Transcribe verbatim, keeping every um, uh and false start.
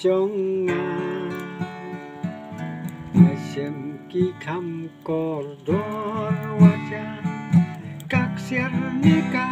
jong nga. Nga shem ki kham kordor waja, ka ksiar ne ka